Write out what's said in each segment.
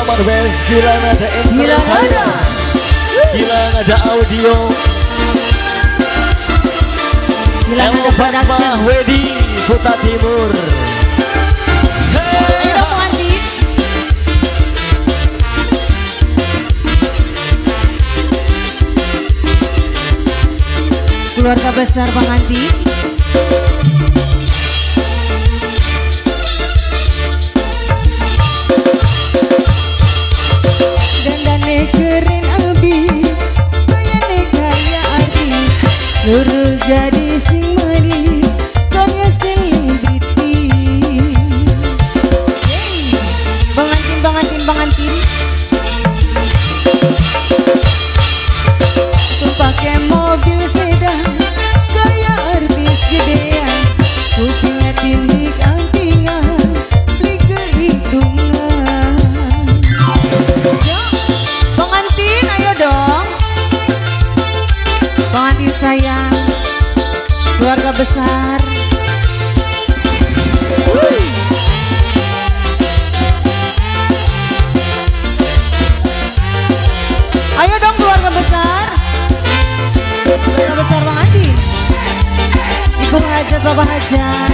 Bersama The Best Gila Nada Entertainment, Gila Nada Audio, Gila Nada Fatma Wedi Kuta Timur. Hey. Ayo pengantin. Keluarga besar pengantin. Dandane keren abi, kayane kaya artis, luru jadi sing manis, kaya selebriti. Hey, pengantin, pengantin, pengantin. Tuh pakai mobil sedan, kaya artis gedean, kupingnya tindik antingan, beli kehitungan. Pengantin, ayo dong. Pengantin sayang, keluarga besar. Ayo dong keluarga besar. Keluarga besar pengantin. Ibu hajat, bapak hajat.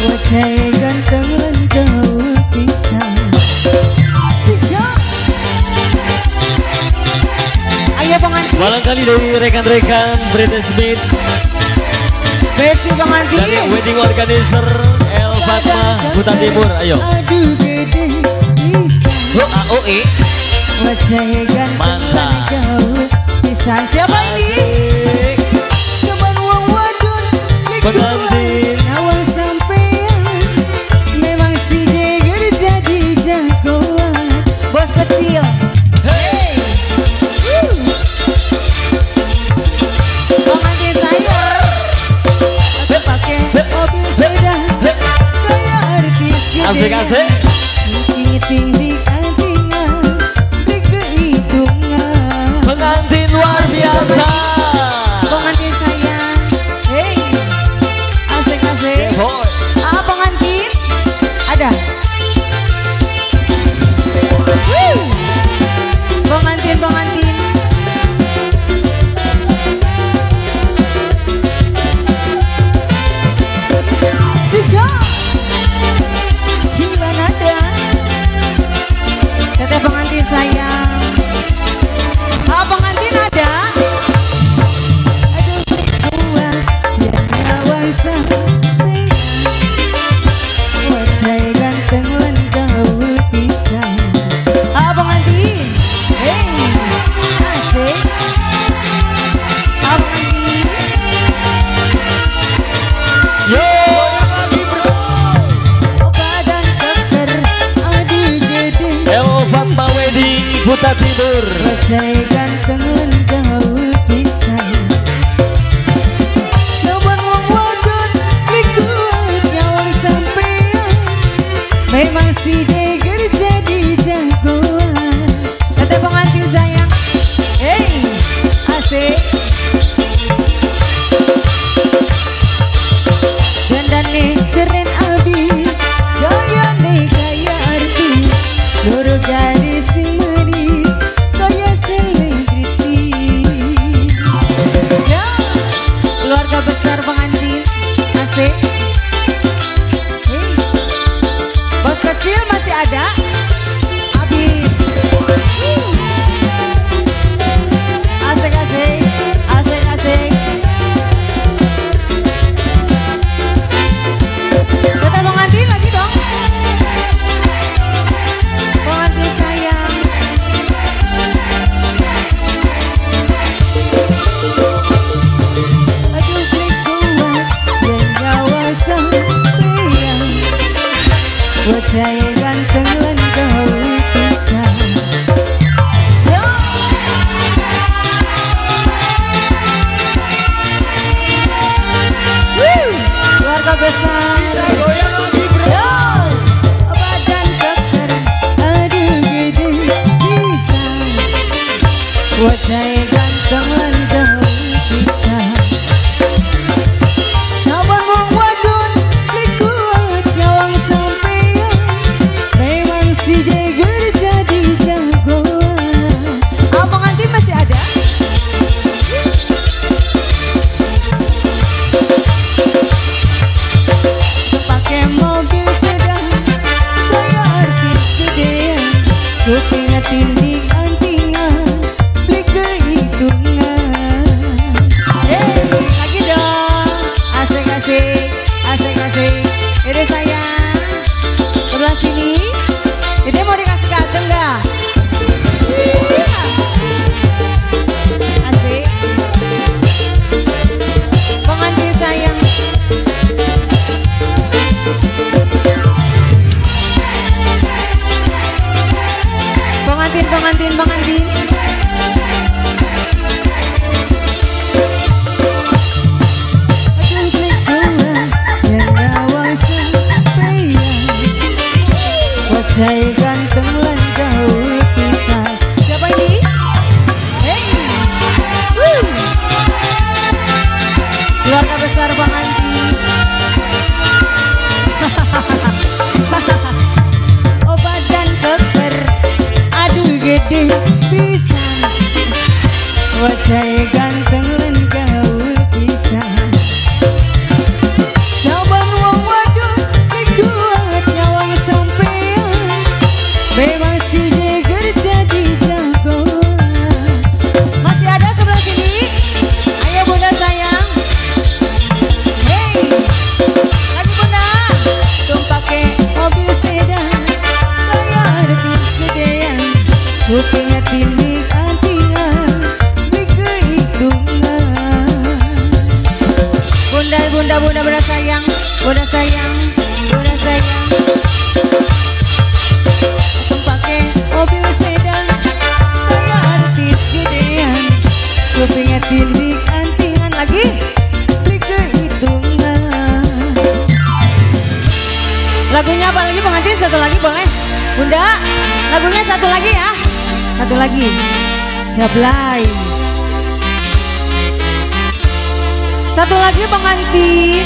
Wajah ganteng lan gaul pisan. Ayo pengantin. Barangkali dari rekan-rekan Brenda Smith, Besti pengantin, dari wedding organizer El Fatma Kuta Timur. Ayo. Aduh gede pisan. O A O E. Wajah ganteng lan gaul pisan. Siapa ini? Soban wong wadon pengantin. Bos kecil. Hey. Pengantin saya aku pakai mobil sedan, kayak artis gede. Asik asik. Tinggi antingan, beli kehitungan. Pengantin luar biasa. Pengantin saya. Hey. Asik asik. Ah, pengantin ada. Pengantin, pengantin. Sigap. Gila nada. Teteh pengantin sayang. Ah, pengantin ada. Aduh, gua yang ngawang sampai. Wajah ganteng lan gaul pisan. Ah, pengantin. Hey, asik. Ah, pengantin. Yo, lagi bro. Badan keker, aduh gede. El Fatma Wedi Kuta Timur. Wajah ganteng lan gaul pisan. Soban wong wadon likuat nyawang sampean. Memang si Jeger jadi jagoan. Teteh pengantin sayang. Hey, asik. Dandane keren abi, gayane kaya artis, loro gadis sing manis, kaya selebriti. Ja, keluarga besar pengantin, asik. Hey, bos kecil masih ada? Habis. Asik asik, asik asik. Teteh pengantin lagi dong. Pengantin sayang. Aduh klik gua yang nyawa sampean. Wajah ganteng lan gaul pisan. Keluarga besar. Goyang lagi bro. Badan keker, aduh gede pisan. Wajah Sebelah sini. Ini mau dikasih kado nggak? Iya. Asik. Pengantin sayang. Pengantin, pengantin, pengantin. Saya ganteng lan gaul pisan. Siapa ini? Hey. Woo. Keluarga besar pengantin. Oh badan keker, aduh gede pisan. Wajah ganteng lan gaul pisan. Saban wong wadon kuat nyawang sampean. Memang si jeger jadi jagoan. Masih ada sebelah sini? Ayo bunda sayang. Hey, lagi bunda. Tumpake mobil sedan, kayak artis gedean. Kupingnya tindik antingan, dikehitungan. Bunda, bunda, bunda, bunda sayang, bunda sayang, bunda sayang. Mobil sedan, kayak artis gedean. Kupingnya tindik antingan lagi, dikehitungan. Lagunya apa lagi pengantin? Satu lagi boleh? Bunda, lagunya satu lagi ya. Satu lagi. Jablay. Satu lagi pengantin.